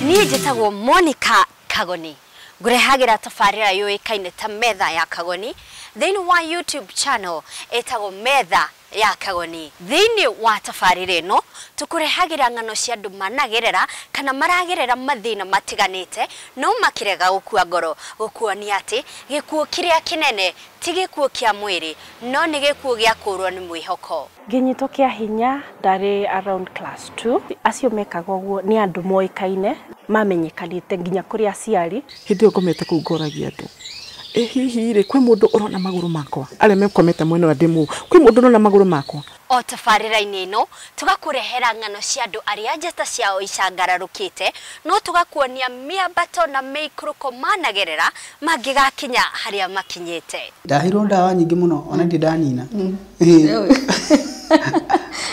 Niĩ njĩtagwo Monica Kagoni, ngũrehagĩra tabarĩra yũĩkaine ta Metha ya Kagoni thĩinĩ wa YouTube channel ĩtagwo Metha ya Kagoni. Thĩinĩ wa tabarĩra ĩno tũkũrehagĩra ng'ano cia andũ managerera kana maragerera mathĩna matiganĩte no makĩrega gũkua ngoro, gũkuonia atĩ gĩkuũ kĩrĩa kĩnene ti gĩkuũ kĩa mwĩrĩ no nĩ gĩkuũ gĩa kũrwo nĩ mwĩhoko. Ngĩnyitwo kĩa hinya ndarĩ around class 2. Acio mekaga ũguo nĩ andũ moĩkaine mamenyekanĩte nginya kũrĩ aciari. Hĩndĩ ĩyo ngomete kũu ngoragia andũ, ĩ hihi rĩ kwĩ mũndũ ũrona magũrũ makwa, arĩa mekomete mwena wa ndĩmũ, kwĩ mũndũ ũrona magũrũ makwa. O tabarĩra-inĩ ĩno tũgakũrehera ng'ano cia andũ arĩa njata ciao icangararũkĩte, no tũgakuonia mĩambato na mĩikũrũko managerera mangĩgakinya harĩa makinyĩte. Ndaheirwo ndawa nyingĩ mũno ona ndirĩ ndanina.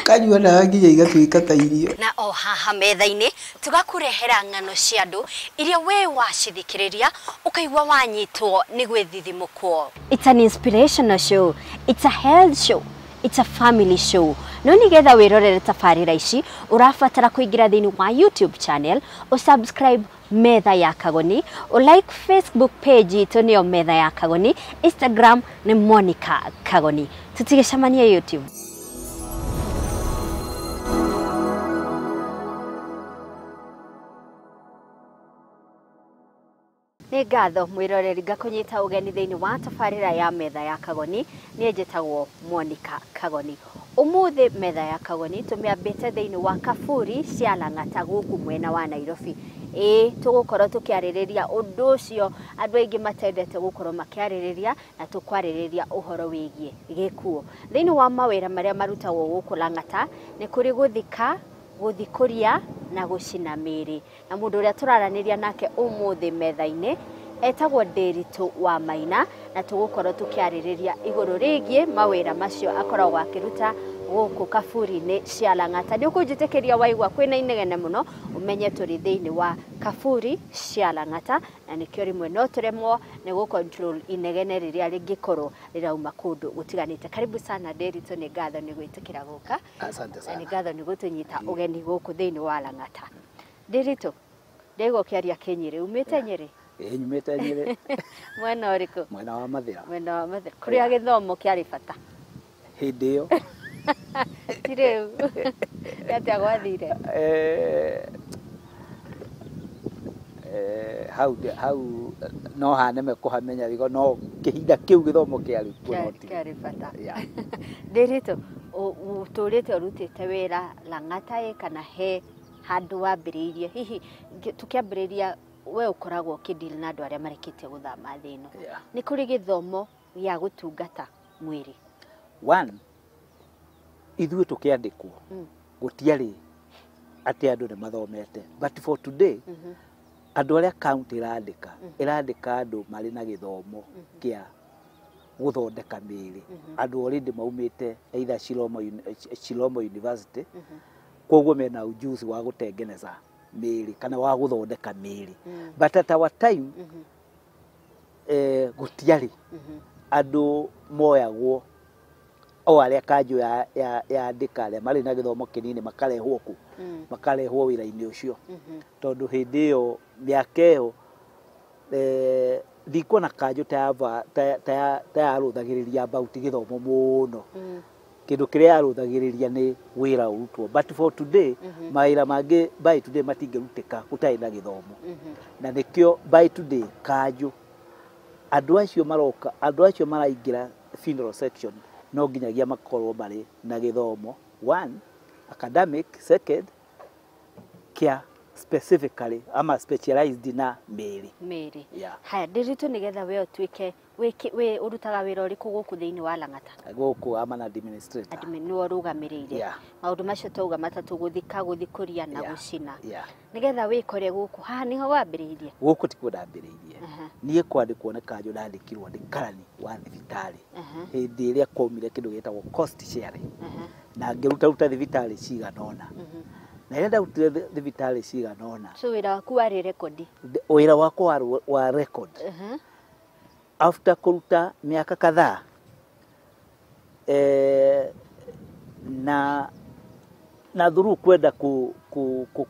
Kanyua ndawa nginya igatuĩka ta irio. Na o haha metha-inĩ tũgakũrehera ng'ano cia andũ iria we wacithikĩrĩria ũkaigua wanyitwo nĩ gwĩthithimũkwo. It's an inspirational show, it's a health show, it's a family show. No nigetha wĩrorere tabarĩra ici ũrabatara kũingĩra thĩinĩ wa YouTube channel, ũsubscribe Metha ya Kagoni, like Facebook page itũ nĩyo Metha ya Kagoni, Instagram nĩ Monica Kagoni. Tũtigĩcemania YouTube. Nĩ ngatho mwĩroreri ngakũnyita ũgeni thĩinĩ wa tabarĩra ya Metha ya Kagoni. Niĩ njĩtagwo Monica Kagoni. Ũmũthĩ Metha ya Kagoni tũmĩambĩte thĩinĩ wa kaburi cia Lang'ata gũkũ mwena wa Nairobi. Ĩĩ tũgũkorwo tũkĩarĩrĩria ũndũ ũcio andũ aingĩ matendete gũkorwo makĩarĩrĩria, na tũkwarĩrĩria ũhoro wĩgiĩ gĩkuũ. Thĩinĩ wa mawĩra marĩa marutagwo gũkũ Lang'ata nĩ kũrĩ gũthika, gũthikũria na gũcina mĩĩrĩ. Na mũndũ ũrĩa tũraranĩria nake ũmũthĩ metha-inĩ etagwo Ndĩritũ wa Maina, na tũgũkorwo tũkĩarĩrĩria igũrũ rĩgiĩ mawĩra macio akoragwo akĩruta gũkũ kaburi-inĩ cia Lang'ata. Nĩ ũkũnjĩtĩkĩria waigua kwĩna inegene mũno ũmenye tũrĩ thĩinĩ wa kaburi cia Lang'ata, na nĩkĩo rĩmwe no tũremwo nĩ gũ control inegene rĩrĩa rĩngĩkorwo rĩrauma kũndũ gũtiganĩte. Karibu sana Ndĩritũ, nĩ ngatho nĩ gwĩtĩkĩra gũka. Asante sana. Na nĩ ngatho nĩ gũtũnyita ũgeni gũkũ thĩinĩ wa Lang'ata. Ndĩritũ, ndĩgwo ũkĩaria Kĩnyĩrĩ, umĩte Nyĩrĩ? Ĩĩ nyumĩte Nyĩrĩ. Mwena ũrĩkũ? Mwena wa Mathĩra. Mwena wa Mathĩra. Kũrĩa gĩthomo kĩarĩ bata hĩndĩ ĩyo. Ti rĩu. Nĩ atĩa gwathire? Hau hau no haneme kũhamenya gĩko, no kĩhinda kĩu gĩthomo kĩarĩ kuo no ti kĩarĩ bata. Ndĩritũ, ũtũrĩte ũrutĩte wĩra Lang'ata ĩ kana he handũ wambĩrĩirie? Hihi tũkĩambĩrĩria we ũkoragwo ũkĩdeal na andũ arĩa marekĩtie gũthama thĩ ĩno. Nĩ kũrĩ gĩthomo gĩa gũtungata mwĩrĩ? One, ithuĩ tũkĩandĩkwo gũtiarĩ atĩ andũ nĩ mathomete, but for today andũ arĩa county ĩrandĩka ĩrandĩka andũ marĩ na gĩthomo kĩa gũthondeka mĩĩrĩ, andũ already maumĩte either Chilomo University, koguo mena ujuzi wa gũtengeneza mĩĩrĩ kana wa gũthondeka mĩĩrĩ. But at our time gũtiarĩ andũ moyagwo o arĩa kanjũ yandĩka arĩa marĩ na gĩthomo kĩnini makarehwo kũ makarehwo wĩra-inĩ ũcio, tondũ hĩndĩ ĩyo mĩaka ĩyo ndikuona kanjũ ta yarũthagĩrĩria about gĩthomo mũno. Kĩndũ kĩrĩa yarũthagĩrĩria nĩ wĩra ũrutwo, but for today mawĩra mangĩ by today matingĩrutĩka gũtarĩ na gĩthomo. Na nĩkĩo by today kanjũ andũ acio maroka, andũ acio maraingĩra funeral section no nginyagia makorwo marĩ na gĩthomo, one academic, second kĩa specifically ama specialized na mĩĩrĩ. Mĩĩrĩ. Yeah. Haya Ndĩritũ, nĩgetha we ũtuĩke we ũrutaga wĩra ũrĩkũ gũkũ thĩinĩ wa Lang'ata? Gũkũ I'm an administrator. Admin, nĩwe ũrũgamĩrĩire. Maũndũ macio twauga matatũ, gũthika, gũthikũria na gũcina. Nĩgetha wĩkore gũkũ haha nĩho wambĩrĩirie? Gũkũ tikuo ndambĩrĩirie. Niĩ kwandĩkwo nĩ kanjũ ndandĩkirwo ndĩ karani wa thibitarĩ hĩndĩ ĩrĩa kwaumire kĩndũ gĩtagwo cost sharing, na ngĩrutaruta thibitarĩ cigana ũna. Na rĩrĩa ndarutire thibitarĩ cigana ũna, So wĩra waku warĩ record? Wĩra wakwa wa record. After kũruta mĩaka kadhaa na through kwenda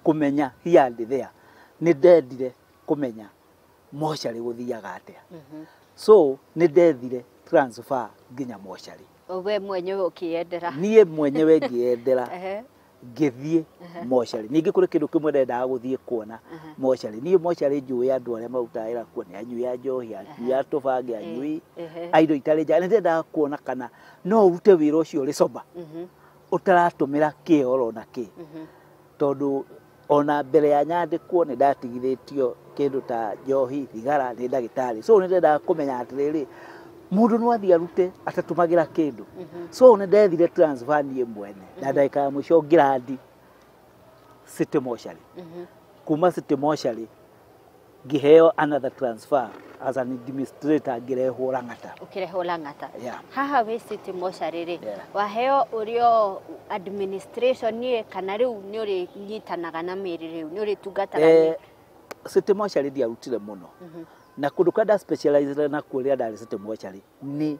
kũmenya here and there, Nĩ ndendire kũmenya mocarĩ gũthiaga atĩa. So nĩ ndethire transfer nginya mocarĩ. We mwenyewe ũkĩyendera? Niĩ mwenyewe ngĩyendera, ngĩthiĩ mocarĩ. Ningĩ kũrĩ kĩndũ kĩmwe ndendaga gũthiĩ kuona mocarĩ. Niĩ mocarĩ njũĩ andũ arĩa marutaga wĩra kuo nĩ anyui a njohi, anyui a tũbangi, anyui a indo itarĩ njega. Nĩ ndendaga kuona kana no ũrute wĩra ũcio ũrĩ sober, ũtaratũmĩra kĩ oro na kĩ, tondũ ona mbere ya nyandĩkwo nĩ ndatigithĩtio kĩndũ ta njohi, thigara nĩ ndagĩtarĩ. So nĩ ndendaga kũmenya atĩrĩrĩ, mũndũ no athiĩ arute atatũmagĩra kĩndũ. So nĩ ndethire transfer niĩ mwene, na ndagĩka ya mũico ngĩrandi City Mortuary. Kuma City Mortuary ngĩheo another transfer as an administrator, ngĩrehwo Lang'ata. Ũkĩrehwo Lang'ata? Yeah. Haha wĩ City Mortuary rĩ, Yeah. waheo ũrĩ o administration ĩ, kana rĩu nĩ ũrĩnyitanaga na mĩĩrĩ, rĩu nĩ ũrĩtungataga mĩĩrĩ? City Mortuary ndiarutire mũno, na kũndũ kũrĩa nda specialize nakuo rĩrĩa ndarĩ City Mortuary nĩ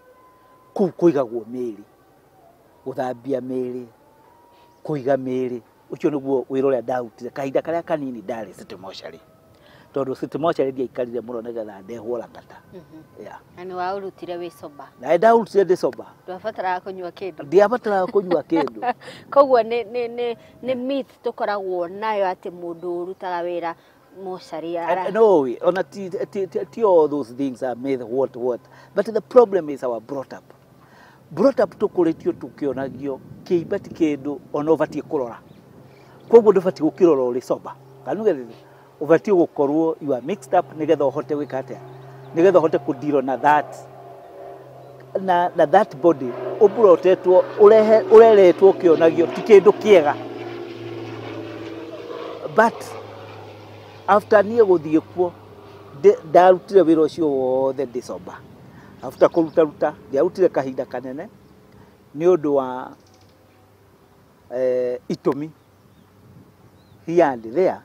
kũu kũigagwo mĩĩrĩ, gũthambia mĩĩrĩ, kũiga mĩĩrĩ. Ũcio nĩguo wĩra ũrĩa ndarutire kahinda karĩa kanini ndarĩ City Mortuary, tondũ City Mortuary ndiaikarire mũno nĩgetha ndehwo Lang'ata. Yeah. Na nĩ waũrutire wĩ sober? Na ndarutire ndĩ sober. Ndwabataraga kũnyua kĩndũ? Ndiabataraga kũnyua kĩndũ. Koguo nĩ myth tũkoragwo nayo atĩ mũndũ ũrutaga wĩra mocarĩ ara No, ona ti all those things are made, what, but the problem is our brought up, brought up tũkũrĩtio tũkĩonagio kĩimba ti kĩndũ ona ũbatiĩ kũrora, koguo ndũbatiĩ gũkĩrora ũrĩ sober. Kana nĩgetha ũbatiĩ gũkorwo you are mixed up, nĩgetha ũhote gwĩka atĩa, nĩgetha ũhote kũdeal na that na that body ũburotetwo, ũrehe ũreretwo ũkĩonagio ti kĩndũ kĩega. But after niĩ gũthiĩ kuo, ndarutire wĩra ũcio wothe ndĩ sober. After kũrutaruta, ndiarutire kahinda kanene nĩ ũndũ wa itũmi here and there,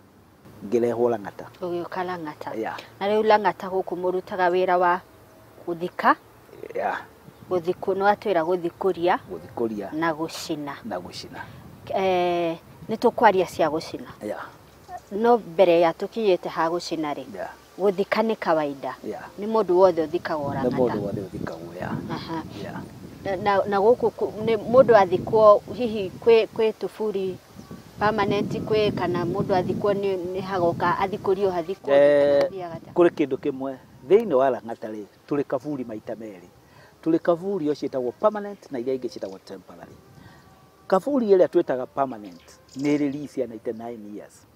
ngĩrehwo Lang'ata. Ũgĩũka Lang'ata? Yeah. Na rĩu Lang'ata gũkũ mũrutaga wĩra wa gũthika? Yeah. Gũthikũ, nĩ watwĩra gũthikũria. Gũthikũria. Na gũcina. Na gũcina. Nĩ tũkwaria cia gũcina, no mbere ya tũkinyĩte ha gũcina rĩ, gũthika nĩ kawaida? Nĩ mũndũ wothe ũthikagwo Nĩ Lang'ata? Mũndũ wothe ũthikagwo, yeah. Yeah. Na gũkũ nĩ mũndũ athikwo hihi kwĩ tũburi permanent, kwĩ kana mũndũ athikwo nĩ hagoka athikũrio hathikwo, kana gũthiaga atĩa? Kũrĩ kĩndũ kĩmwe thĩinĩ wa Lang'ata rĩ, tũrĩ kaburi maita merĩ. Tũrĩ kaburi o ciĩtagwo permanent na iria ingĩ ciĩtagwo temporary. Kaburi ĩrĩa twĩtaga permanent nĩ ĩrĩ lease ya 99 years.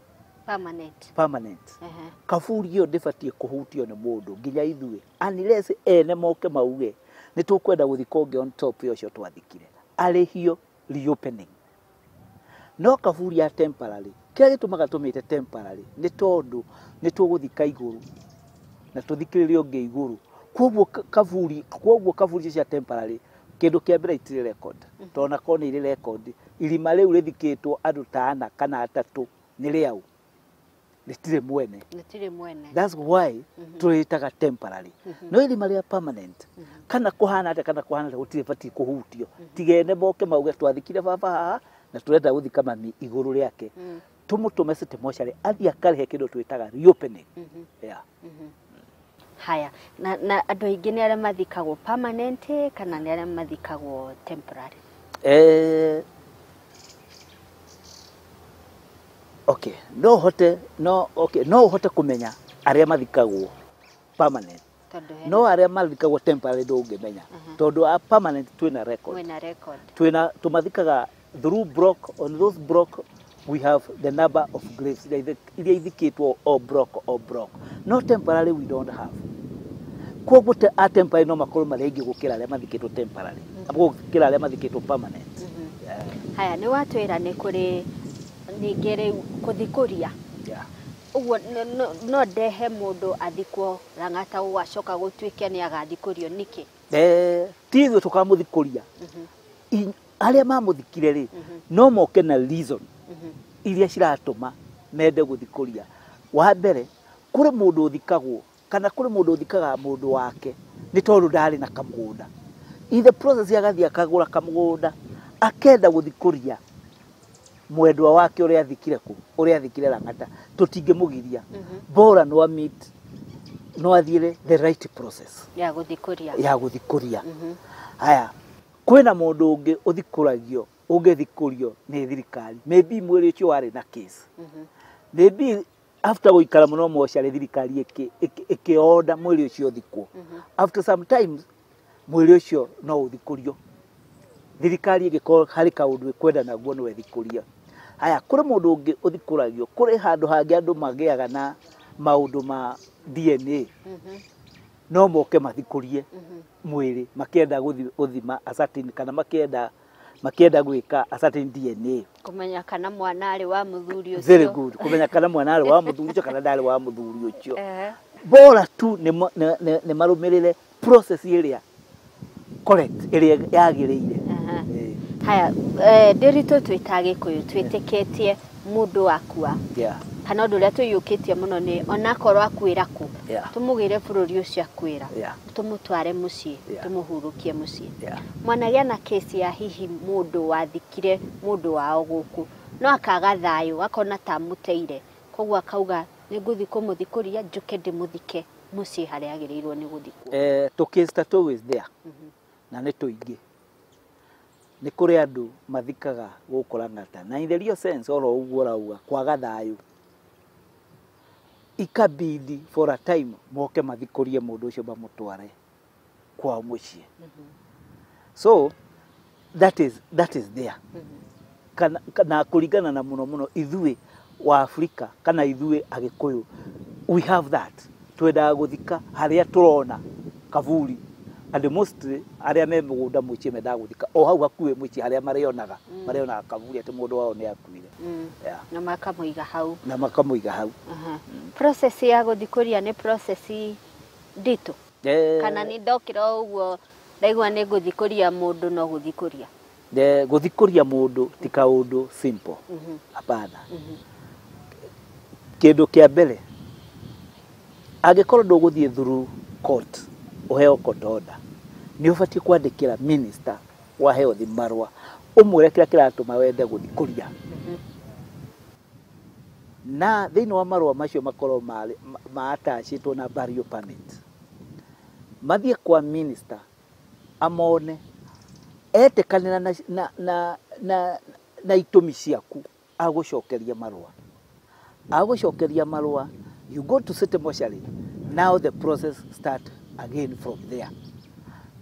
Permanent? Permanent. Kaburi ĩyo ndĩbatiĩ kũhutio nĩ mũndũ nginya ithuĩ, unless ene moke mauge nĩ tũkwenda gũthika ũngĩ on top ya ũcio twathikire, arĩhio reopening. No kaburi ya temporary, kĩrĩa gĩtũmaga tũmĩte temporary nĩ tondũ nĩ tũgũthika igũrũ na tũthikĩrĩrie ũngĩ igũrũ. Koguo kaburi, koguo kaburi icio cia temporary, kĩndũ kĩa mbere, itirĩ record, tondũ ona korwo nĩ irĩ record, irima rĩu rĩthikĩtwo andũ ta ana kana atatũ nĩ rĩaũ? Rĩtirĩ mwene. Rĩtirĩ mwene. That's why tũrĩtaga temporary. No irima rĩa permanent, kana kũhana atĩa, kana kũhana atĩa, gũtirĩ batiĩ kũhutio, tigene moke mauge twathikire baba haha na tũrenda gũthika mami igũrũ rĩake, tũmũtũme City Mortuary athiĩ akarĩhe kĩndũ twĩtaga reopening. Yeah. Haya, na andũ aingĩ nĩ arĩa mathikagwo permanent kana nĩ arĩa mathikagwo temporary? Okay, no hote, no, okay, no ũhote kũmenya arĩa mathikagwo permanent. Tondũ hena No arĩa mathikagwo temporary ndũngĩmenya, tondũ a permanent twĩna record. Mwĩna record. Twĩna, tũmathikaga through block. On those block we have the number of graves iria ithikĩtwo o block o block. No temporary we don't have. Koguo a temporary no makorwo marĩ aingĩ gũkĩra arĩa mathikĩtwo temporary, gũkĩra arĩa mathikĩtwo permanent. Yeah. Haya, nĩ watwĩra nĩ kũrĩ ningĩ rĩu kũthikũria. Ũguo no ndehe mũndũ athikwo Lang'ata, gũgacoka gũtuĩke nĩ agathikũrio nĩkĩ? Ti ithuĩ tũkamũthikũria. Arĩa mamũthikire rĩ, no moke na reason iria ciratũma mende gũthikũria. Wa mbere, kũrĩ mũndũ ũthikagwo kana kũrĩ mũndũ ũthikaga mũndũ wake nĩ tondũ ndarĩ na kamũgũnda. In the process agathiĩ akagũra kamũgũnda, akenda gũthikũria. Mwendwa wake ũrĩa athikire kũ, ũrĩa athikire Lang'ata, tũtingĩmũgiria. Bora no meet, no athiĩre the right process ya gũthikũria. Ya gũthikũria. Haya, kwĩna mũndũ ũngĩ ũthikũragio, ũngĩthikũrio nĩ thirikari. Maybe mwĩrĩ ũcio warĩ na case, maybe after gũikara mũno mocarĩ, thirikari ĩkĩonda mwĩrĩ ũcio ũthikwo. After some times mwĩrĩ ũcio no ũthikũrio, thirikari ĩngĩkorwo harĩ kaũndũ ĩkwenda naguo no ĩthikũrie. Haya, kũrĩ mũndũ ũngĩ ũthikũragio, kũrĩ handũ hangĩ andũ magĩaga na maũndũ ma DNA, no moke mathikũrie mwĩrĩ makĩenda gũthima a certain, kana makĩenda gwĩka a certain DNA. Kũmenya kana mwana arĩ wa mũthuri ũcio. Very good, kũmenya kana mwana arĩ wa mũthuri ũcio kana ndarĩ wa mũthuri ũcio. Bora tu nĩ marũmĩrĩre process ĩrĩa correct, ĩrĩa yagĩrĩire. Haya, Ndĩritũ, twĩ ta Gĩkũyũ twĩtĩkĩtie mũndũ akua, kana ũndũ ũrĩa tũiyũkĩtie mũno nĩ onakorwo akuĩra kũ, tũmũgĩre bũrũri ũcio akuĩra, tũmũtware mũciĩ, tũmũhurũkie mũciĩ. Mwanagĩa na kesi ya hihi mũndũ wathikire mũndũ wao gũkũ no akaga thayũ, akona ta amũteire, koguo akauga nĩ ngũthiĩ kũmũthikũria njũke ndĩmũthike mũciĩ harĩa agĩrĩirwo nĩ gũthikwo. Tũ case ta tũu is there, na nĩ tũingĩ. Nĩ kũrĩ andũ mathikaga gũkũ Lang'ata na in the real sense oro ũguo ũrauga, kwaga thayũ, ikabidi for a time moke mathikũrie mũndũ ũcio, mamũtware kwao mũciĩ. So that is there. Kana kũringana na mũno mũno ithuĩ wa Afrika kana ithuĩ Agĩkũyũ, we have that, twendaga gũthika harĩa tũrona kaburi, and mostly arĩa me mũgũnda mũciĩ mendaga gũthika o hau hakuhĩ mũciĩ harĩa marĩonaga kaburi atĩ mũndũ wao nĩ akuire. Yeah. Na makamũiga hau. Na makamũiga hau. Aha. Process ya gũthikũria nĩ process nditũ kana nĩ ndokĩra o ũguo ndaigua nĩ ngũthikũria mũndũ no gũthikũria? Gũthikũria mũndũ ti kaũndũ simple, hapana. Kĩndũ kĩa mbere, angĩkorwo ndũgũthiĩ through court ũheo court order, nĩ ũbatiĩ kwandĩkĩra minister wa health marũa ũmwĩre kĩrĩa kĩratũma wende gũthikũria, na thĩinĩ wa marũa macio makorwo ma-attachĩtwo na burial permit, mathiĩ kwa minister amone, etĩkanĩra na itũmi ciaku, agũcokeria marũa. Agũcokeria marũa, you go to city mortuary. Now the process start again from there,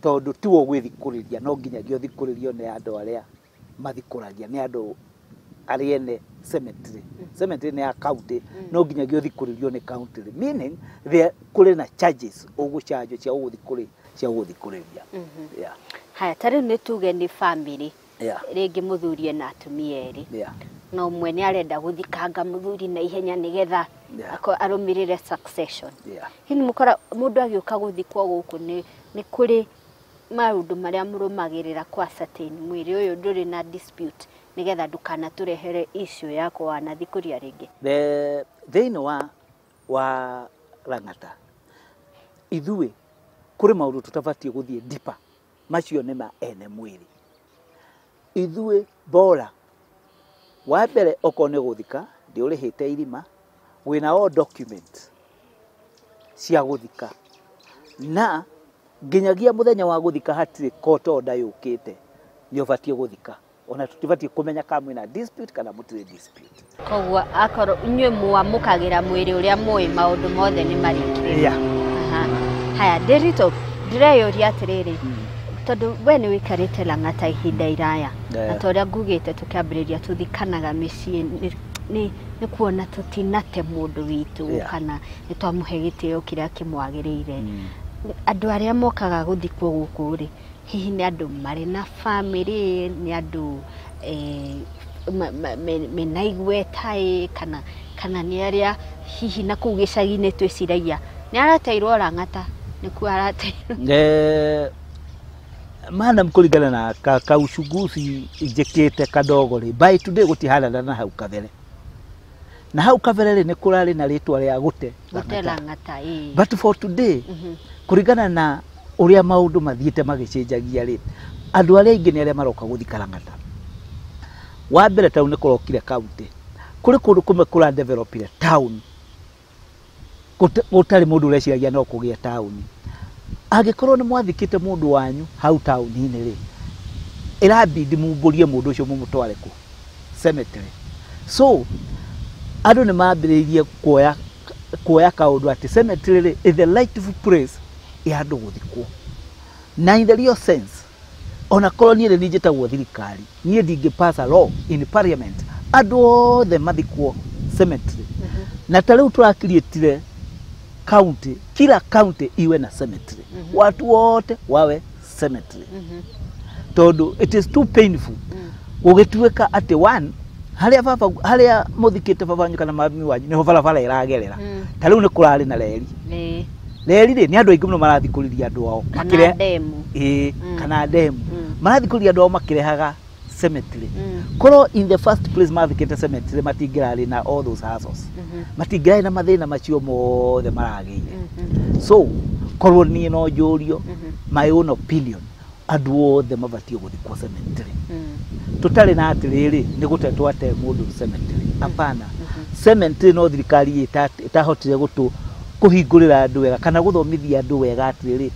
tondũ tiwe ũgwĩthikũrĩria, no nginyagia ũthikũrĩrio nĩ andũ arĩa mathikũragia, nĩ andũ arĩa ene cemetery. Cemetery nĩ ya county, no nginyagia ũthikũrĩrio nĩ county, meaning there kũrĩ na charges ũgũchanjwo cia gũthikũrĩria. Yeah. Haya, ta rĩu nĩ tuge nĩ family, rĩngĩ mũthuri ena atumia erĩ, na ũmwe nĩ arenda gũthikanga mũthuri na ihenya nĩgetha arũmĩrĩre succession. Hihi mũkora mũndũ agĩũka gũthikwo gũkũ nĩ kũrĩ maũndũ marĩa mũrũmagĩrĩra kwa certain mwĩrĩ ũyũ ndũrĩ na dispute, nĩgetha ndũkanatũrehere issue ya wanathikũria rĩngĩ? Thĩinĩ wa Lang'ata ithuĩ kũrĩ maũndũ tũtabatiĩ gũthiĩ deeper, macio nĩ ma ene mwĩrĩ. Ithuĩ bora wa mbere, okorwo nĩ gũthika, ndĩũrĩhĩte irima, wĩna all document cia gũthika, na nginyagia mũthenya wa gũthika hatirĩ court order yũkĩte, nĩ ũbatiĩ gũthika. Ona tũtibatiĩ kũmenya kana mwĩna dispute kana mũtirĩ dispute. Koguo akorwo inyuĩ mwamũkagĩra mwĩrĩ ũrĩa mũĩ maũndũ mothe nĩ marĩkĩrĩru. Yeah. Aha. Haya, Ndĩritũ, ndĩreyũria atĩrĩrĩ, tondũ we nĩ wĩikarĩte Lang'ata ihinda iraya, na ta ũrĩa ngugĩte tũkĩambĩrĩria, tũthikanaga mĩciĩ nĩ kuona tũtinate mũndũ witũ, kana nĩ twamũhe gĩtĩo kĩrĩa kĩmwagĩrĩire. Andũ arĩa mokaga gũthikwo gũkũ rĩ, hihi nĩ andũ marĩ na bamĩrĩ, nĩ andũ mena igweta ĩ, kana nĩ arĩa hihi na kũu gĩcagi-inĩ twĩciragia nĩ arateirwo Lang'ata, nĩkuo arateirwo? Madam, kũringana na kauchunguzi njĩkĩte kadogo rĩ, by today gũtihanana na hau kabere. Na hau kabere rĩ, nĩ kũrarĩ na rĩtwa rĩa gũte gũte Lang'ata. Lang'ata, ĩ. But for today, kũringana na ũrĩa maũndũ mathiĩte magĩcenjagia rĩ, andũ arĩa aingĩ nĩ arĩa maroka gũthika Lang'ata. Wa mbere taũ nĩ kũrokire county, kũrĩ kũndũ kũmwe kũra developire town gũtarĩ mũndũ ũreciragia no kũgĩe taũni. Angĩkorwo nĩ mwathikĩte mũndũ wanyu hau taũni-inĩ rĩ, ĩrabidi mumbũrie mũndũ ũcio mũmũtware kũ cemetery. So andũ nĩ mambĩrĩirie kuoya kaũndũ atĩ cemetery rĩ is the rightful place ya andũ gũthikwo. Na in the real sense, ona korwo niĩ nĩ njĩtagwo thirikari, niĩ ndingĩ pass a law in parliament andũ othe mathikwo cemetery. Na ta rĩu tũrakiriĩtire county, kila county iwe na cemetery. Watu wote wawe cemetery. Tondũ it is too painful gũgĩtuĩka atĩ one harĩa baba, harĩa mũthikĩte baba wanyu kana mami wanyu nĩho barabara ĩragerera. Ta rĩu nĩ kũrarĩ na reri. Reri rĩ, nĩ andũ aingĩ mũno marathikũrĩria andũ ao Kana ndemu. Ĩĩ, kana ndemu. Marathikũrĩria andũ ao makĩrehaga cemetery. Korwo in the first place mathikĩte cemetery, matingĩrarĩ na all those hassles, matingĩrarĩ na mathĩna macio mothe maragĩire. So korwo niĩ no njũrio my own opinion, andũ othe mabatiĩ gũthikwo cemetery. Tũtarĩ na atĩrĩrĩ nĩ gũte twate mũndũ cemetery, hapana. Cemetery no thirikari ĩtahotire gũtũ kũhingũrĩra andũ wega kana gũthomithia andũ wega atĩrĩrĩ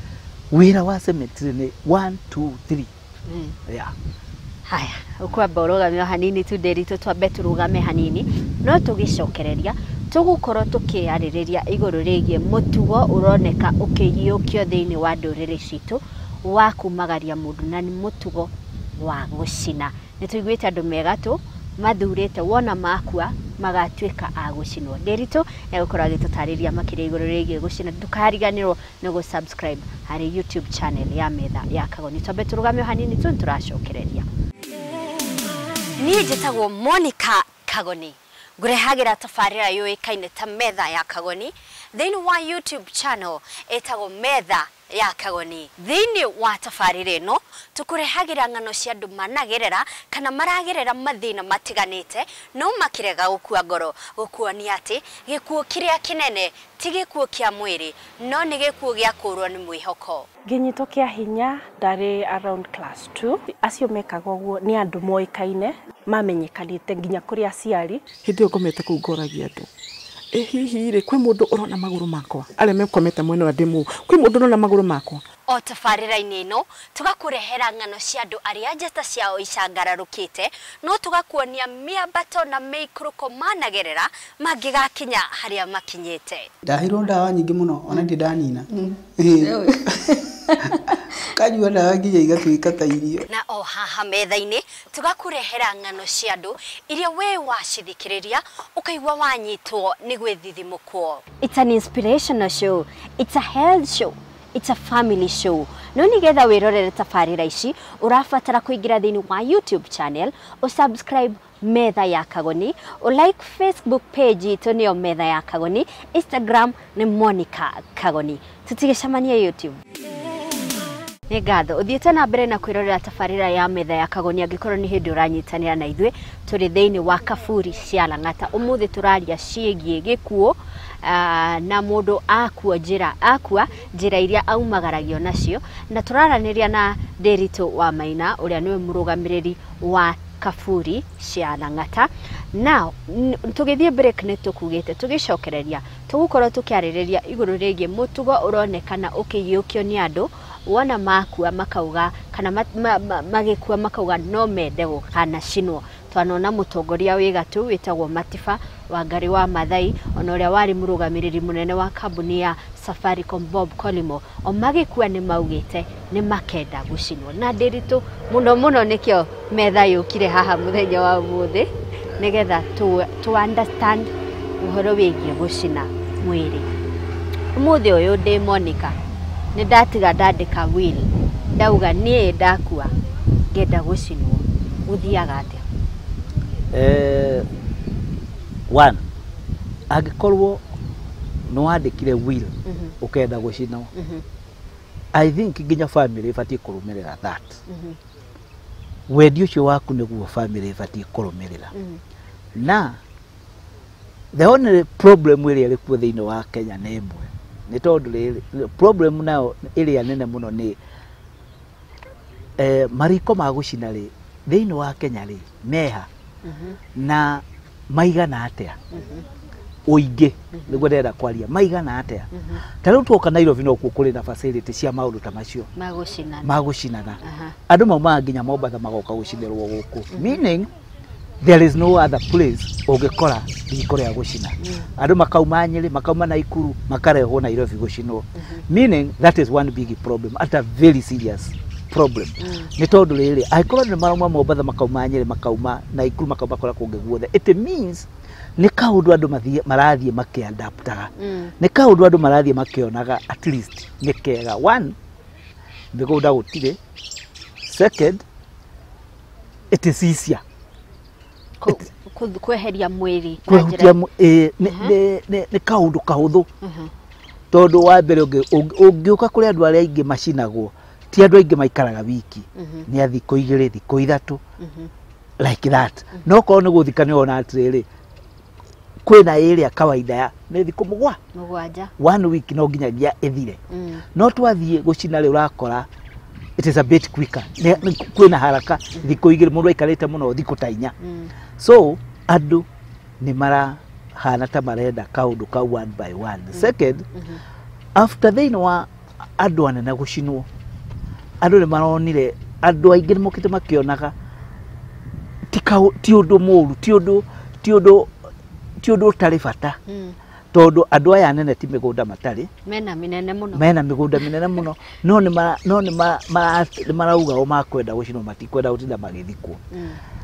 wĩra wa cemetery nĩ 1 2 3. Yeah. Haya, ũkwamba ũrũgame o hanini tu, Ndĩritũ, twambe tũrũgame hanini, no tũgĩcokereria tũgũkorwo tũkĩarĩrĩria igũrũ rĩgiĩ mũtugo ũroneka ũkĩiyũkio thĩinĩ wa ndũrĩrĩ citũ wa kumagaria mũndũ, na nĩ mũtugo wa gũcina. Nĩ tũiguĩte andũ megatũ mathurĩte wona makua magatuĩka a gũcinwo. Ndĩritũ egũkorwo agĩtũtarĩria makĩria igũrũ rĩgiĩ gũcina. Ndũkariganĩrwo nĩ gũ subscribe harĩ YouTube channel ya Metha ya Kagoni. Twambe tũrũgame o hanini tu, nĩtũracokereria. Niĩ njĩtagwo Monica Kagoni, ngũrehagĩra tabarĩra yũĩkaine ta Metha ya Kagoni thĩinĩ wa YouTube channel ĩtagwo Metha ya Kagoni. Thĩinĩ wa tabarĩra ĩno tũkũrehagĩra ng'ano cia andũ managerera kana maragerera mathĩna matiganĩte no makĩrega gũkua ngoro, gũkuonia atĩ gĩkuũ kĩrĩa kĩnene ti gĩkuũ kĩa mwĩrĩ no nĩ gĩkuũ gĩa kũrwo nĩ mwĩhoko. Ngĩnyitwo kĩa hinya ndarĩ around class 2. Acio mekaga ũguo nĩ andũ moĩkaine mamenyekanĩte nginya kũrĩ aciari. Hĩndĩ ĩyo ngomete kũu ngoragia andũ, ĩ hihi rĩ kwĩ mũndũ ũrona magũrũ makwa arĩa mekomete mwena ũrĩa ndĩmũ, kwĩ mũndũ ũrona magũrũ makwa? O tabarĩra-inĩ ĩno tũgakũrehera ng'ano cia andũ arĩa njata ciao icangararũkĩte, no tũgakuonia mĩambato na mĩikũrũko managerera mangĩgakinya harĩa makinyĩte. Ndaheirwo ndawa nyingĩ mũno ona ndirĩ ndanina. Kanyua ndawa nginya igatuĩka ta irio. Na o haha metha-inĩ tũgakũrehera ng'ano cia andũ iria we wacithikĩrĩria ũkaigua wanyitwo nĩ gwĩthithimũkwo. It's an inspirational show, it's a health show, it's a family show. No nigetha wĩrorere tabarĩra ici ũrabatara kũingĩra thĩinĩ wa YouTube channel, ũsubscribe Metha ya Kagoni, ũlike Facebook page itũ nĩyo Metha ya Kagoni, Instagram nĩ Monica Kagoni. Tũtigĩcemania YouTube. Nĩ ngatho ũthiĩte na mbere na kwĩrorera tabarĩra ya Metha ya Kagoni. Angĩkorwo nĩ hĩndĩ ũranyitanĩra na ithuĩ, tũrĩ thĩinĩ wa Kaburi cia Lang'ata. Ũmũthĩ tũraria ciĩgiĩ gĩkuũ, na mũndũ akua njĩra, akua njĩra iria aumagaragio nacio, na tũraranĩria na Ndĩritũ wa Maina ũrĩa nĩwe mũrũgamĩrĩri wa Kaburi cia Lang'ata. Now tũgĩthiĩ break nĩ tũkugĩte tũgĩcokereria tũgũkorwo tũkĩarĩrĩria igũrũ rĩgiĩ mũtugo ũronekana ũkĩiyũkio nĩ andũ wona makua makauga kana magĩkua makauga no mende gũkanacinwo. Twanona mũtongoria wĩ gatũ wĩtagwo Matiba Wangari wa Maathai, ona ũrĩa warĩ mũrũgamĩrĩri mũnene wa kambuni ya Safaricom Bob Collymore, o magĩkua nĩ maugĩte nĩ makenda gũcinwo. Na Ndĩritũ mũno mũno nĩkĩo metha yũkire haha mũthenya wa ũmũthĩ nĩgetha tũ understand ũhoro wĩgiĩ gũcina mwĩrĩ. Ũmũthĩ ũyũ ndĩ Monica nĩ ndatiga ndandĩka will, ndauga niĩ ndakua ngenda gũcinwo, gũthiaga atĩa? One, angĩkorwo nĩ wandĩkire will ũkenda gũcinwo, I think nginya family ĩbatiĩ kũrũmĩrĩra that. Wendi ũcio waku nĩguo family ĩbatiĩ kũrũmĩrĩra. Na the only problem ĩrĩa ĩrĩ kuo thĩinĩ wa Kenya nĩ ĩmwe, nĩ tondũ rĩrĩ problem nayo ĩrĩa nene mũno nĩ mariko ma gũcina rĩ thĩinĩ wa Kenya rĩ meha. Na maigana atĩa ũingĩ nĩguo ndĩrenda kwaria maigana atĩa. Ta rĩu tuoka Nairobi nokuo kũrĩ na facility cia maũndũ ta macio magũcinana. Magũcinana. Andũ maumaga nginya Mombatha magoka gũcinĩrwo gũkũ, meaning there is no other place ũngĩkora riko rĩa gũcina. Andũ makauma Nyĩrĩ, makauma Naikuru, makarehwo Nairobi gũcinwo, meaning that is one big problem, at a very serious problem, nĩ tondũ rĩrĩ, angĩkorwo andũ nĩ marauma Mombatha, makauma Nyĩrĩ, makauma Naikuru, makauma kũrĩa kũngĩ guothe, it means nĩ kaũndũ andũ marathiĩ makĩadaptaga, nĩ kaũndũ andũ marathiĩ makĩonaga at least nĩ kega. One, mĩgũnda gũtirĩ. Second, it is easier. Kweheria mwĩrĩ na kwehutia njĩra- nĩ kaũndũ kahũthũ, tondũ wa mbere ũngĩũka kũrĩ andũ arĩa aingĩ macinagwo, ti andũ aingĩ maikaraga wiki, nĩ a thikũ 2, thikũ 3, like that. No korwo nĩ gũthika, nĩ wona atĩrĩrĩ, kwĩna ĩrĩa kawaida ya nĩ thikũ mũgwa 7. One week no nginyagia ĩthire. No twathiĩ gũcina rĩ, ũrakora it is a bit quicker. Kwĩna haraka, thikũ 2, mũndũ aikarĩte mũno thikũ ta 4. So andũ nĩ marahana ta marenda kaũndũ kau one by one. Second, after thĩinĩ wa andũ anene gũcinwo, andũ nĩ maronire, andũ aingĩ nĩ mokĩte makĩonaga ti ũndũ mũũru, ti ũndũ ũtarĩ bata, tondũ andũ aya anene ti mĩgũnda matarĩ. Mena mĩnene mũno. Mena mĩgũnda mĩnene mũno, no nĩ mara- no nĩ mara- mara- nĩ marauga o makwenda gũcinwo, matikwenda gũtinda magĩthikwo.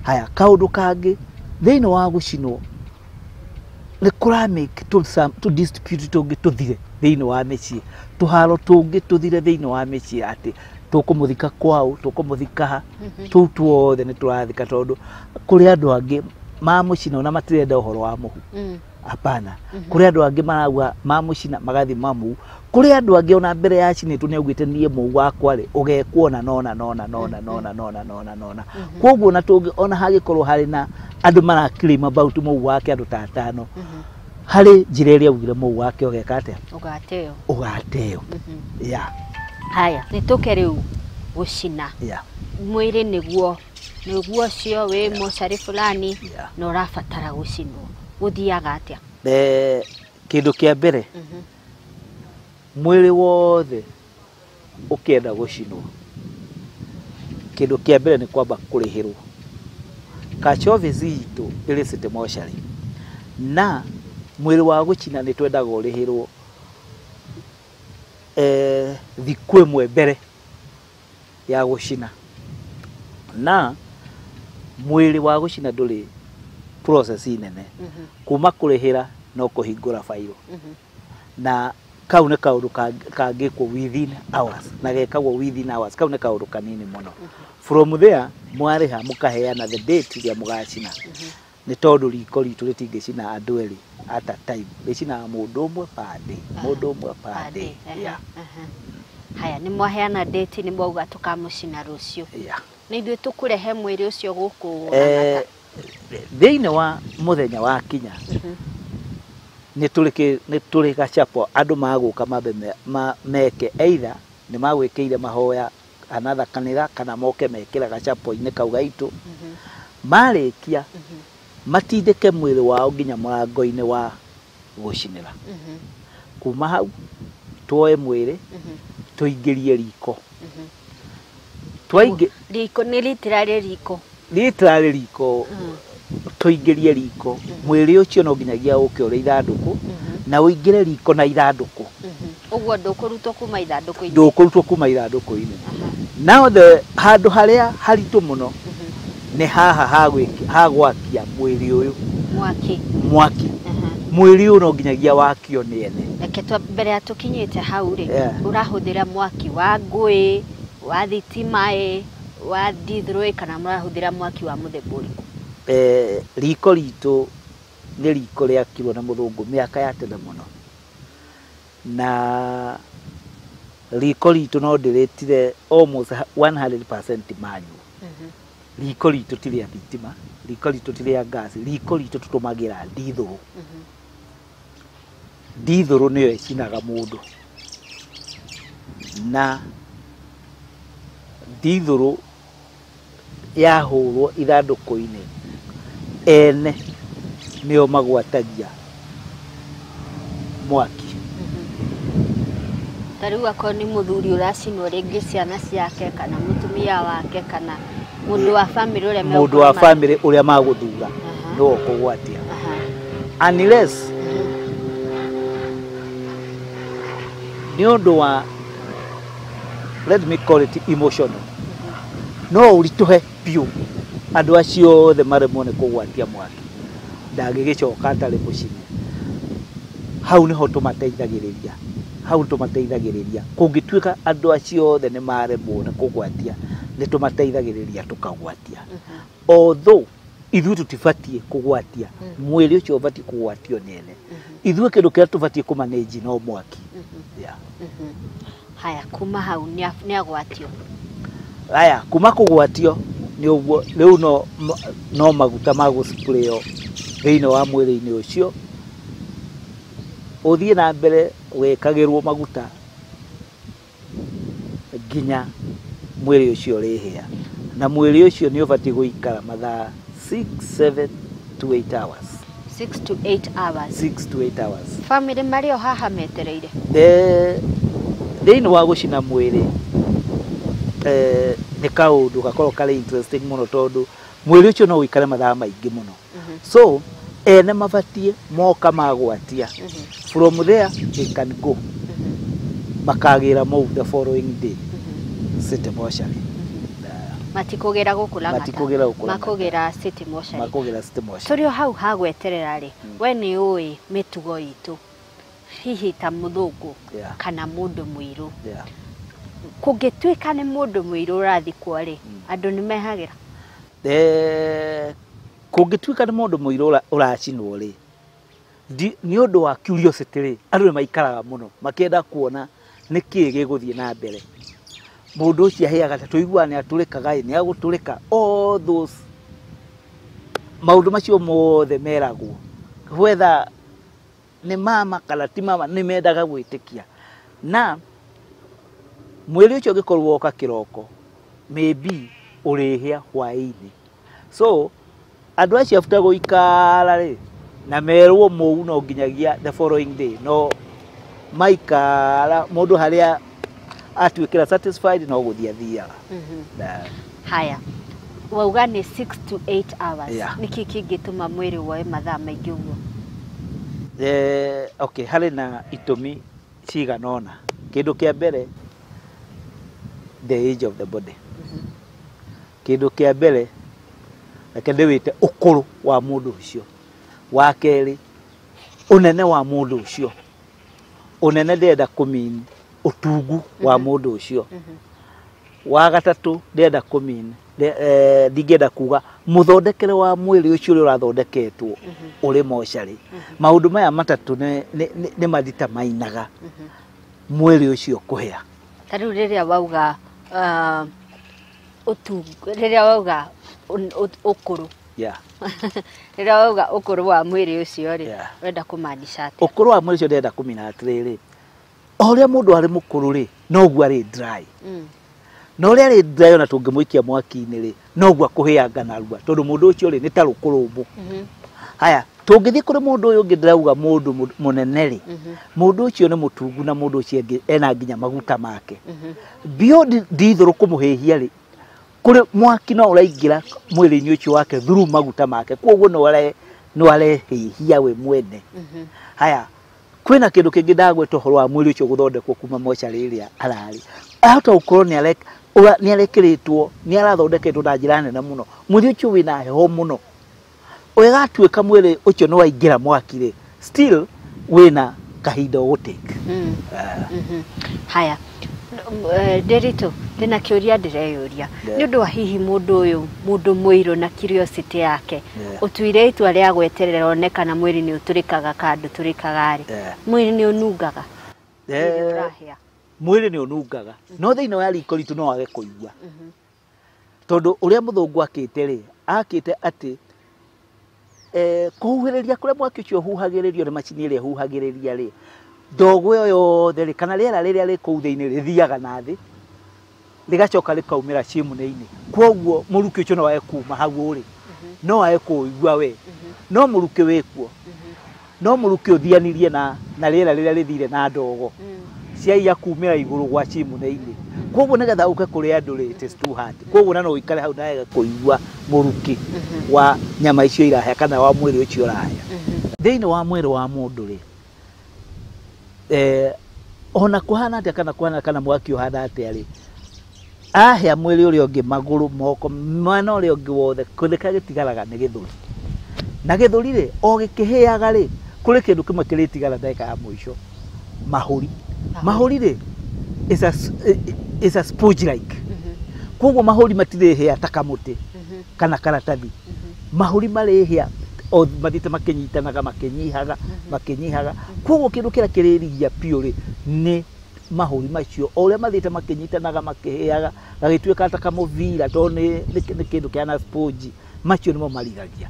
Haya, kaũndũ kangĩ thĩinĩ wa gũcinwo nĩ kũramake tũ dispute tũngĩ tũthire thĩinĩ wa mĩciĩ, tũharo tũngĩ tũthire thĩinĩ wa mĩciĩ, atĩ tũkũmũthika kwaũ, tũkũmũthika ha, tũu tuothe nĩ tũrathika, tondũ kũrĩ andũ angĩ mamũcina ona matirenda ũhoro wa mũhu. Hapana, kũrĩ andũ angĩ marauga mamũcina magathima mũhu. Kũrĩ andũ angĩ ona mbere ya cinĩtwo nĩ augĩte, niĩ mũhu wakwa rĩ, ũgekwo na nona nona nona nona nona nona nona. Koguo ona tũngĩ ona hagĩkorwo harĩ na andũ mara claim about mũhu wake, andũ ta atano, harĩ njĩra ĩrĩa augire mũhu wake ũgeka atĩa. Ũgateo. Ũgateo, ya. Haya, nĩ tũke rĩu gũcina mwĩrĩ, nĩguo ũcio wĩ mocarĩ fulani na ũrabatara gũcinwo, gũthiaga atĩa? Kĩndũ kĩa mbere, mwĩrĩ wothe ũkĩenda gũcinwo, kĩndũ kĩa mbere nĩ kwamba kũrĩhĩrwo. Cash office itũ ĩrĩ City Mortuary, na mwĩrĩ wa gũcina nĩ twendaga ũrĩhĩrwo thikũ 1 mbere ya gũcina. Na mwĩrĩ wa gũcina ndũrĩ process nene, kuma kũrĩhĩra no kũhingũra bairo, na kau nĩ kaũndũ kangĩkwo within hours, na gekagwo within hours. Kau nĩ kaũndũ kanini mũno. From there, mwarĩha, mũkaheana the date ĩrĩa mũgacina, nĩ tondũ riko ritũ rĩtingĩcina andũ erĩ at a time, rĩcinaga mũndũ ũmwe per day, mũndũ ũmwe per day, yeah. Haya, nĩ mwaheana date, nĩ mwauga tũkamũcina rũciũ. Nĩ ithuĩ tũkũrehe mwĩrĩ ũcio gũkũ Lang'ata? Thĩinĩ wa mũthenya wa kinya, nĩ tũrĩ gacapo andũ magũka mambe meke, either nĩ magwĩkĩire mahoya another kanitha, kana moke mekĩre gacapo-inĩ kau gaitũ. Marĩkia, matindĩke mwĩrĩ wao nginya mũrango-inĩ wa gũcinĩra. Kuma hau tuoe mwĩrĩ, tũingĩrie riko. Twaingĩ Riko nĩ literally riko? Literally riko. Tũingĩrie riko mwĩrĩ ũcio, no nginyagia ũke ũrĩ ithandũkũ na ũingĩre riko na ithandũkũ. Ũguo ndũkũrutwo kuma ithandũkũ-inĩ? Ndũkũrutwo kuma ithandũkũ-inĩ. Now the handũ harĩa haritũ mũno nĩ haha ha gwakia mwĩrĩ ũyũ. Mwaki. Mwaki. Mwĩrĩ ũyũ no nginyagia wakio nĩ ene. Reke twa mbere ya tũkinyĩte hau rĩ, ũrahũthĩra mwaki wa ngũĩ, wa thitima ĩ, wa ndithũrũ ĩ, kana mũrahũthĩra mwaki wa mũthemba ũrĩkũ? Riko ritũ nĩ riko rĩakirwo na mũthũngũ mĩaka ya tene mũno, na riko ritũ no ndĩrĩtire almost 100% manual. Riko ritũ ti rĩa thitima, riko ritũ ti rĩa gas, riko ritũ tũtũmagĩra ndithũrũ. Ndithũrũ nĩyo ĩcinaga mũndũ, na ndithũrũ yahũrwo ithandũkũ-inĩ Ene nĩo magwatagia mwaki. Ta rĩu akorwo nĩ mũthuri ũracinwo, rĩngĩ ciana ciake kana mũtumia wake kana mũndũ wa bamĩrĩ ũrĩa Mũndũ wa megũkorwo bamĩrĩ ũrĩa magũthura nĩwe ũkũgwatia, unless nĩ ũndũ wa, let me call it, emotional, no ũritũhe biũ andũ acio othe maremwo nĩ kũgwatia mwaki, ndangĩgĩcoka atarĩ mũcine. Hau nĩho tũmateithagĩrĩria, hau tũmateithagĩrĩria. Kũngĩtuĩka andũ acio othe nĩ maremwo nĩ kũgwatia, nĩ tũmateithagĩrĩria tũkagwatia, although ithuĩ tũtibatiĩ kũgwatia mwĩrĩ ũcio, ũbatiĩ kũgwatio nĩ ene. Ithuĩ kĩndũ kĩrĩa tũbatiĩ kũmanage no mwaki, yeah. Haya, kuma hau nĩ agwatio. Aya, kuma kũgwatio nĩ ũguo rĩu no maguta ma gũspraywo thĩinĩ wa mwĩrĩ-inĩ ũcio, ũthiĩ na mbere wĩkagĩrwo maguta nginya mwĩrĩ ũcio ũrĩhĩa, na mwĩrĩ ũcio nĩ ũbatiĩ gũikara mathaa 6, 7 to 8 hours. 6 to 8 hours. 6 to 8 hours. Bamĩrĩ marĩ o haha metereire. Thĩinĩ wa gũcina mwĩrĩ, nĩ kaũndũ gakoragwo karĩ interesting mũno, tondũ mwĩrĩ ũcio no ũikare mathaa maingĩ mũno, so ene mabatiĩ moka magwatia, from there they can go, makagĩra mou the following day city mortuary. Matikũgĩra gũkũ Lang'ata? Matikũgĩra gũkũ Lang'ata. Makũgĩra city mortuary. Makũgĩra city mortuary. Tũrĩ o hau ha gweterera rĩ, we nĩ ũĩ mĩtugo itũ, hihi ta mũthũngũ kana mũndũ mũirũ, kũngĩtuĩka nĩ mũndũ mũirũ ũrathikwo rĩ, andũ nĩ mehagĩra? Kũngĩtuĩka nĩ mũndũ mũirũ ũracinwo rĩ, nĩ ũndũ wa curiosity rĩ, andũ nĩ maikaraga mũno makĩenda kuona nĩ kĩĩ gĩgũthiĩ na mbere, mũndũ ũcio ahĩaga ta tũiguaga nĩ atũrĩkaga ĩ, nĩ agũtũrĩka, all those maũndũ macio mothe meragwo, whether nĩ mama kana ti mama, nĩ mendaga gwĩtĩkia. Na mwĩrĩ ũcio ũngĩkorwo woka kĩroko, maybe ũrĩhĩa hwaĩ-inĩ, so andũ acio after gũikara rĩ, na merwo mou no nginyagia the following day, no maikara mũndũ harĩa atuĩkĩra satisfied no gũthiĩ athiaga. Haya, wauga nĩ 6 to 8 hours. Nĩkĩ kĩngĩtũma mwĩrĩ woe mathaa maingĩ ũguo? Okay, harĩ na itũmi cigana ũna. Kĩndũ kĩa mbere, the age of the body. Kĩndũ kĩa mbere, reke ndĩwĩte ũkũrũ wa mũndũ ũcio. Wa kerĩ, ũnene wa mũndũ ũcio. Ũnene ndĩrenda kũmean ũtungu wa mũndũ ũcio. Wa gatatũ, ndĩrenda kũmean ndingĩenda kuga mũthondekere wa mwĩrĩ ũcio ũrĩa ũrathondeketwo ũrĩ mocarĩ. Maũndũ maya matatũ nĩ maditamainaga mwĩrĩ ũcio kũhĩa. Ta rĩu rĩrĩa wauga ũtungu, rĩrĩa wauga ũkũrũ, rĩrĩa wauga ũkũrũ wa mwĩrĩ ũcio rĩ, ũrenda kũmaanisha atĩa? Ũkũrũ wa mwĩrĩ ũcio ndĩrenda kũmina atĩrĩrĩ, o ũrĩa mũndũ arĩ mũkũrũ rĩ, noguo arĩ dry, na ũrĩa arĩ dry, ona tũngĩmũikia mwaki-inĩ rĩ, noguo akũhĩanga narua, tondũ mũndũ ũcio rĩ, nĩ ta rũkũrũmbũ. Haya, tũngĩthiĩ kũrĩ mũndũ ũyũ ũngĩ, ndĩrauga mũndũ mũnene rĩ, mũndũ ũcio nĩ mũtungu, na mũndũ ũcio ena nginya maguta make. Beyond ndithũrũ kũmũhĩhia rĩ, kũrĩ mwaki no ũraingĩra mwĩrĩ-inĩ ũcio wake through maguta make, koguo no arehĩhia we mwene. Haya, kwĩna kĩndũ kĩngĩ ndagweta ũhoro wa mwĩrĩ ũcio gũthondekwo kuma mocarĩ ĩrĩa ararĩ, ahota gũkorwo nĩ arekĩrĩtwo, nĩ arathondeketwo na njĩra nene mũno, mwĩrĩ ũcio wĩna heho mũno, ũgatuĩka mwĩrĩ ũcio nĩ waingĩra mwaki rĩ, still wĩna kahinda ũgũtake. Haya, Nderitu, ndĩna kĩũria ndĩreyũria nĩ ũndũ wa hihi mũndũ ũyũ, mũndũ mũirũ, na curiosity yake, ũtuire itua rĩa gweterera one kana mwĩrĩ nĩ ũtũrĩkaga kana ndũtũrĩkaga rĩ, mwĩrĩ nĩ ũnungaga rĩrĩa ũrahĩa? Mwĩrĩ nĩ ũnungaga, no thĩinĩ wa riko ritũ no wage kũigua, tondũ ũrĩa mũthũngũ akĩte rĩ, akĩte atĩ kũhuhĩrĩria kũrĩa mwaki ũcio ũhuhagĩrĩrio nĩ macini ĩrĩa ĩhuhagĩrĩria rĩ, ndogo ĩyo yothe rĩ, kana rĩera rĩrĩa rĩ kũu thĩinĩ rĩthiaga na thĩ, rĩgacoka rĩkaumĩra chimney-inĩ, koguo mũrukĩ ũcio no wage kuma hau ũrĩ. No ae kũũigua we, no mũrukĩ wĩkuo, no mũrukĩ ũthianirie na rĩera rĩrĩa rĩthire na ndogo ciaiya kumĩra igũrũ gwa chimney-inĩ. Koguo nĩgetha ũke kũrĩ andũ rĩ, it is too hard. Koguo na no ũikare hau na kũigua mũrukĩ wa nyama icio irahĩa kana wa mwĩrĩ ũcio ũrahĩa. Thĩinĩ wa mwĩrĩ wa mũndũ rĩ, ona kũhana atĩa kana kũhana kana mwaki ũhana atĩa rĩ, ahĩa mwĩrĩ ũrĩa ũngĩ, magũrũ, moko, mwena ũrĩa ũngĩ wothe, kĩrĩa gĩtigaraga nĩ gĩthũri. Na gĩthũri rĩ, o gĩkĩhĩaga rĩ, kũrĩ kĩndũ kĩmwe kĩrĩtigara ndagĩka ya mũico, mahũri. Mahũri rĩ, is a sponge like. Koguo mahũri matirĩhĩa ta kamũtĩ kana karatathi. Mahũri marĩhĩa o mathiĩte makĩnyitanaga, makĩnyihaga, makĩnyihaga. Koguo kĩndũ kĩrĩa kĩrĩrigia biũ rĩ, nĩ mahũri macio, o ũrĩa mathiĩte makĩnyitanaga, makĩhĩaga, gagĩtuĩka ta kamũbira, tondũ nĩ kĩndũ kĩhana sponge, macio nĩmo marigagia.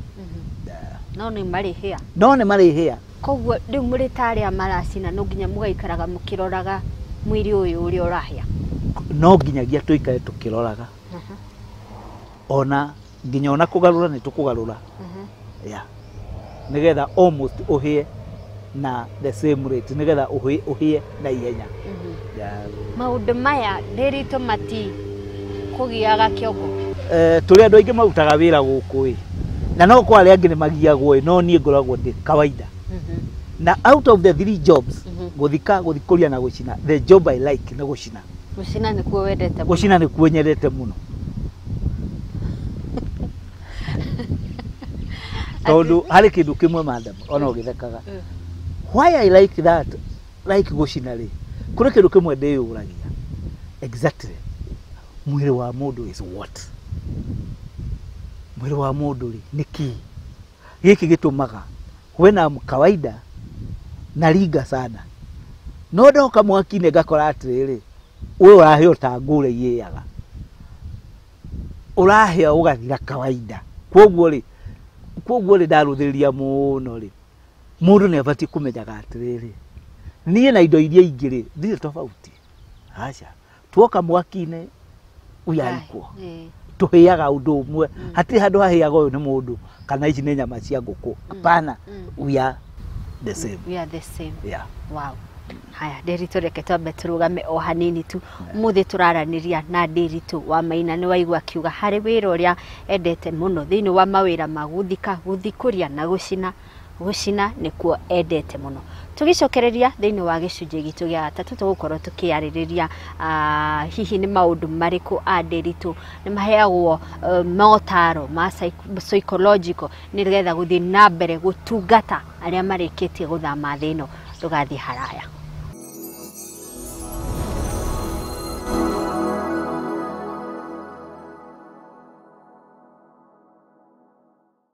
No nĩ marĩhĩa. No nĩ marĩhĩa. Koguo rĩu mũrĩ ta arĩa maracina, no nginya mũgaikaraga mũkĩroraga mwĩrĩ ũyũ ũrĩa ũrahĩa. No nginyagia tũikare tũkĩroraga, ona nginya ona kũgarũra nĩ tũkũgarũra, yeah, nĩgetha almost ũhĩe na the same rate, nĩgetha ũhĩe na ihenya. Yeah. Maũndũ maya ndĩritũ mati kũgiaga kĩongo. Tũrĩ andũ aingĩ marutaga wĩra gũkũ ĩ, na no kwa arĩa angĩ nĩ magiagwo ĩ, no niĩ ngoragwo ndĩ kawaida. Na out of the three jobs, gũthika, gũthikũria na gũcina, the job I like nĩ gũcina. Gũcina nĩkuo wendete mũno. Gũcina nĩkuo nyendete mũno, tondũ harĩ kĩndũ kĩmwe, madam, ona ũgĩthekaga, why I like that, like gũcina rĩ, kũrĩ kĩndũ kĩmwe ndĩyũragia, exactly mwĩrĩ wa mũndũ is what? Mwĩrĩ wa mũndũ rĩ, nĩ kĩĩ gĩkĩ gĩtũmaga when I'm kawaida naringa sana, no ndoka mwaki-inĩ ngakora atĩrĩrĩ, ũyũ ũrahĩa ta ngũrĩ iĩaga, ũrahĩa ũgathira kawaida. Koguo rĩ ndarũthĩrĩria mũno rĩ, mũndũ nĩ abatiĩ kũmenyaga atĩrĩrĩ, niĩ na indo iria ingĩ rĩ, ndirĩ tofauti, aca. Tuoka mwaki-inĩ we are equal. Tũhĩaga ũndũ ũmwe, hatirĩ handũ hahĩaga ũyũ nĩ mũndũ kana ici nĩ nyama cia ngũkũ, hapana, we are the same. We are the same. Yeah. Wow. Haya, Ndĩritũ, reke twambe tũrũgame o hanini tu. Ũmũthĩ tũraranĩria na Ndĩritũ wa Maina. Nĩ waigua akiuga harĩ wĩra ũrĩa endete mũno thĩinĩ wa mawĩra ma gũthika, gũthikũria na gũcina, gũcina nĩkuo endete mũno. Tũgĩcokereria thĩinĩ wa gĩcunjĩ gitũ gĩa gatatũ, tũgũkorwo tũkĩarĩrĩria hihi nĩ maũndũ marĩkũ a Ndĩritũ nĩ maheagwo motaro ma psychological nĩgetha gũthiĩ na mbere gũtungata arĩa marĩkĩtie gũthama thĩ ĩno. Ndũgathiĩ haraya.